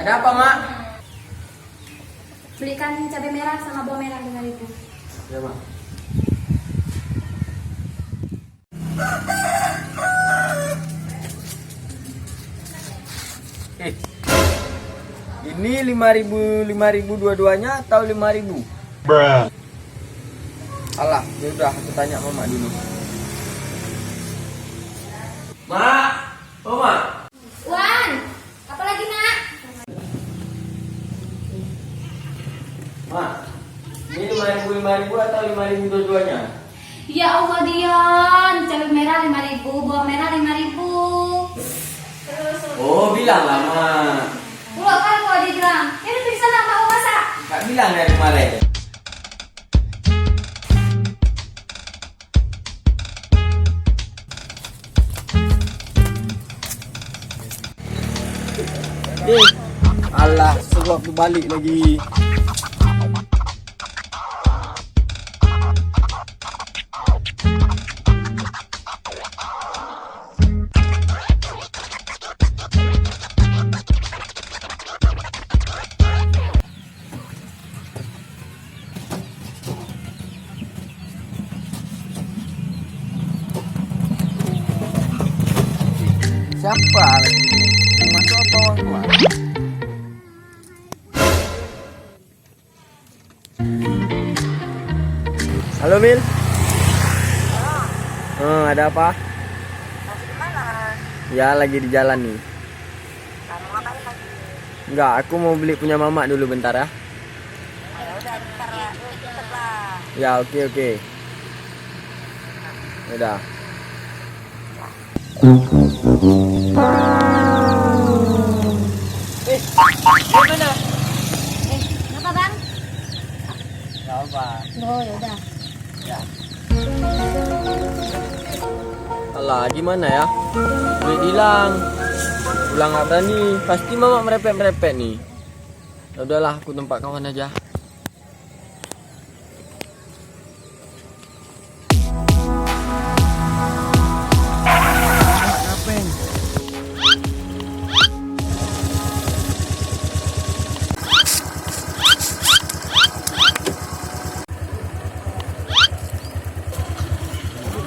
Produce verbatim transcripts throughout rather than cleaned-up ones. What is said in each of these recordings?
Ada apa, Mak? Belikan cabai merah sama bawang merah lima ribu. Ya, Mak. Eh, ini lima ribu, lima ribu dua-duanya atau lima ribu? Alah, ya udah, aku tanya Mamak dulu. Mak, oh, Mak. Wan, apa lagi, Nak? Mak, ini lima ribu, lima ribu atau lima ribu dua-duanya? Ya Allah, Dion, cabai merah lima ribu, bawang merah lima ribu. Oh, bilanglah, Mak. Puluh kali kau dibilang. Ini pergi sana, Mak mau masak. Tak bilang dari kemarin. Eh, alah, serap tu balik lagi. Siapa lagi ni? Masuk apa orang keluar? Halo, Mil. Eh, ada apa? Masih di mana? Ya, lagi di jalan nih. Kamu ngapain lagi? Enggak, aku mau beli punya Mamak dulu bentar ya. Ya udah, bentar lah. Bentar lah. Ya, oke, oke. Ya udah. Eh, di mana? Eh, kenapa, Bang? Enggak apa. Oh, ya udah. Ya. Alah, gimana ya? Duit hilang. Pulang nggak berani. Pasti Mamak merepet-merepet nih. Ya udahlah, aku tempat kawan aja.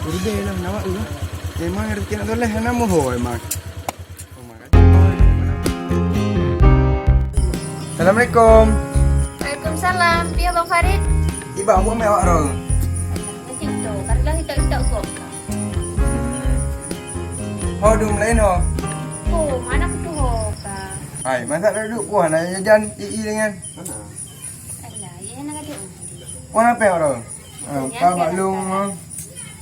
Ribet lah, nak buat apa? Memang rezeki nak toleh, nak mohon memang. Assalamualaikum. Waalaikumsalam. Piye Bang Farid? Iba buat mé awak rong. Macam tu. Karena kita tak kok. Ho dum lain ho. Oh, mana aku tu ho ka? Hai, masa tak duduk kuah nak jajan i i dengan. Alah, ya nak ada. Kuah apa orang? Ah, ka bak lông ah.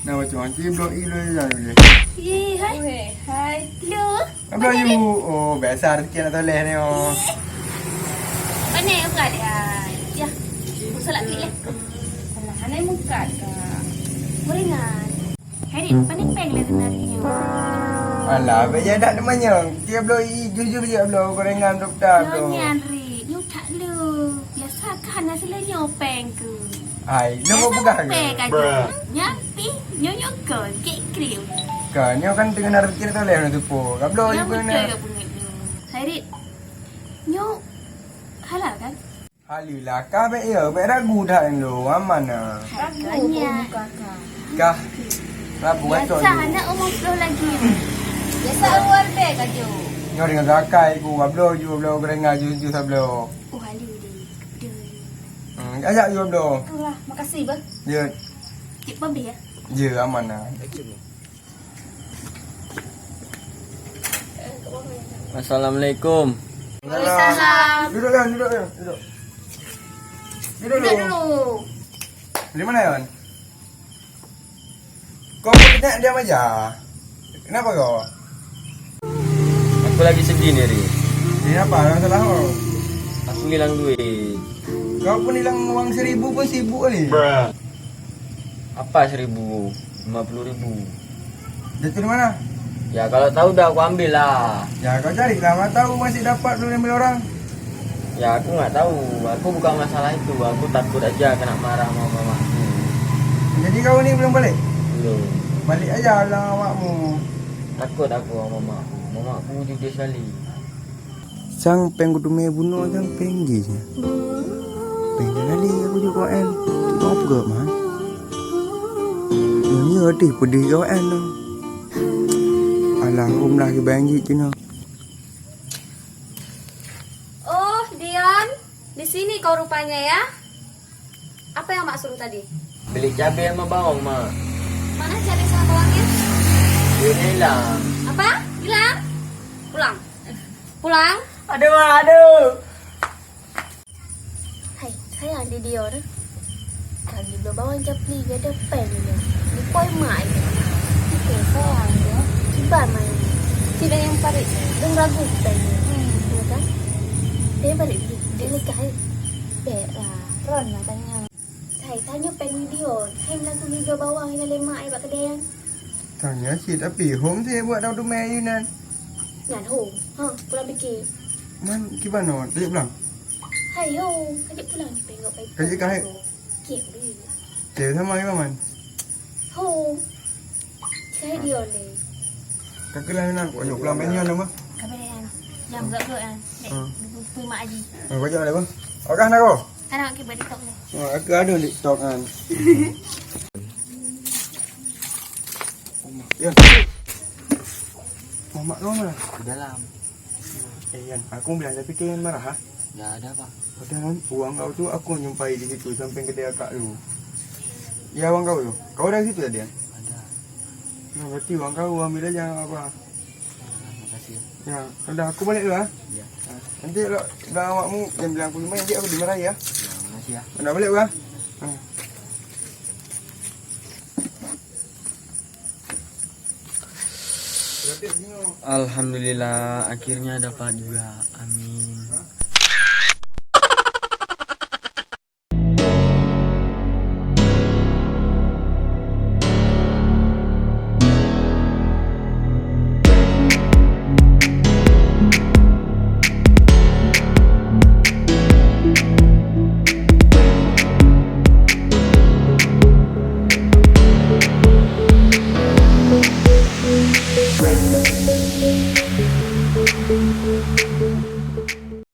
Dah macam-macam blok i lông jajan je. Ye, hai. Hai. Lu. Apa you? Oh, biasa rezeki anak soleh ni oh. Pandai buka dia. Ya. Usah lagi lah. Alah, pandai buka ka. Gorengan. Hai, Rit, pandai peng lah sebenarnya. Alah, abang ya dak namanya. Tiap blok i jujur je blok gorengan tu tak tu. Nyonya, Rit, nyu tak lu. Biasa kan hasilnya nyopeng tu. Hai, lu mau pegang ke? Nyampi, nyonyo ke, kek krim. Kan, nyo kan tengah nak rezeki tu leh nak tupu. Kablo juga nak. Hai, Rit. Nyo halal kan? Halal lah, kah bek ya, bek ragu dah lo, aman ah. Ragu. Kah, ragu kacau. Biasa anak umur sepuluh lagi. Biasa awal bek kacau. Nyo dengan zakai ku, kablo ju, kablo gorengan ju, ju sablo. Oh, halal deh. Hmm, ajak juga bro. Itulah, makasih bah. Ya. Cik pabrik ya? Ya, aman lah. Assalamualaikum. Waalaikumsalam. Duduk kan, duduk kan, duduk. Duduk dulu. Dari mana Yon? Kau kejap diam aja. Kenapa kau? Aku lagi sedih ni, Ri. Kenapa? Ada masalah kau? Aku hilang duit. Kau pun hilang uang seribu pun sibuk ni. Apa seribu? Lima puluh ribu. Jatuh di mana? Ya, kalau tahu dah aku ambil lah. Ya, kau carilah. Mana tahu masih dapat belum diambil orang. Ya, aku nggak tahu. Aku bukan masalah itu. Aku takut aja kena marah sama mamaku. Jadi kau ni belum balik? Belum. Balik aja lah awakmu. Takut aku sama mamaku. Mamaku jujur sekali. Sang péng geuteumé bunoe sang péng jih nyan. Péng nyan lé aku jok keu N. Kau peugah mah. Nyoe deh peudeh keu N nyoe. Alah, um lah kibang jih cina. Oh, Dion, di sini kau rupanya ya? Apa yang Mak suruh tadi? Beli cabai sama bawang, Mak. Mana cabai sama bawangnya? Ini hilang. Apa? Hilang? Pulang. Pulang. Aduh, Mak, aduh. Hai, sayang di Dion. Kali bloe bawang japli gada péng ni. Lupoi mak ni. Oke, sayang ya. Kiban mai. Kiban yang parit. Dong ragu péng ni. Hmm. Ya kan? Dia parit dia, dia nikah ya. Bek lah. Ron lah tanya. Hai, tanya péng ni Dion. Hai, meunan keu bloe bawang yang lé mak ai bak keudè nyan. Tanya cit, tapi hom cit buat dau dumai ayeunan. Nyan hom. Ha, pulang pikir. Man, kiban nyoe, tajak pulang? Hai ho, kajak pulang ni pengok pai. Kajak kah, hai? Kek deh. Cek sama kiban man? Ho. Saya dia le. Kakak lah nak, kau pulang banyak nama? Kabar yang. Yang blok-blok yang. Dek, Hmm. Dukung mak aji. Oh, kau jangan apa? Okah nak kau? Anak kita di tok ni. Oh, aku ada di tok kan. Ya. Mamak kau mana? Di dalam. Eh, Yan, aku bilang, tapi kau yang marah, ha? Dah ada, Pak. Padahal kan, uang kau tu aku nyumpai di situ sampai kedai akak tu. Ya, uang kau tu. Kau dari situ tadi, ya? Ada. Nah, berarti uang kau ambil aja apa? Makasih ya. Ya, udah aku balik dulu, ha? Ya. Ha, nanti kalau dah awakmu yang bilang aku lumayan, nanti aku dimarahi, ya? Ya, makasih ya. Udah balik, ha? Ha. Alhamdulillah, akhirnya dapat juga. Amin.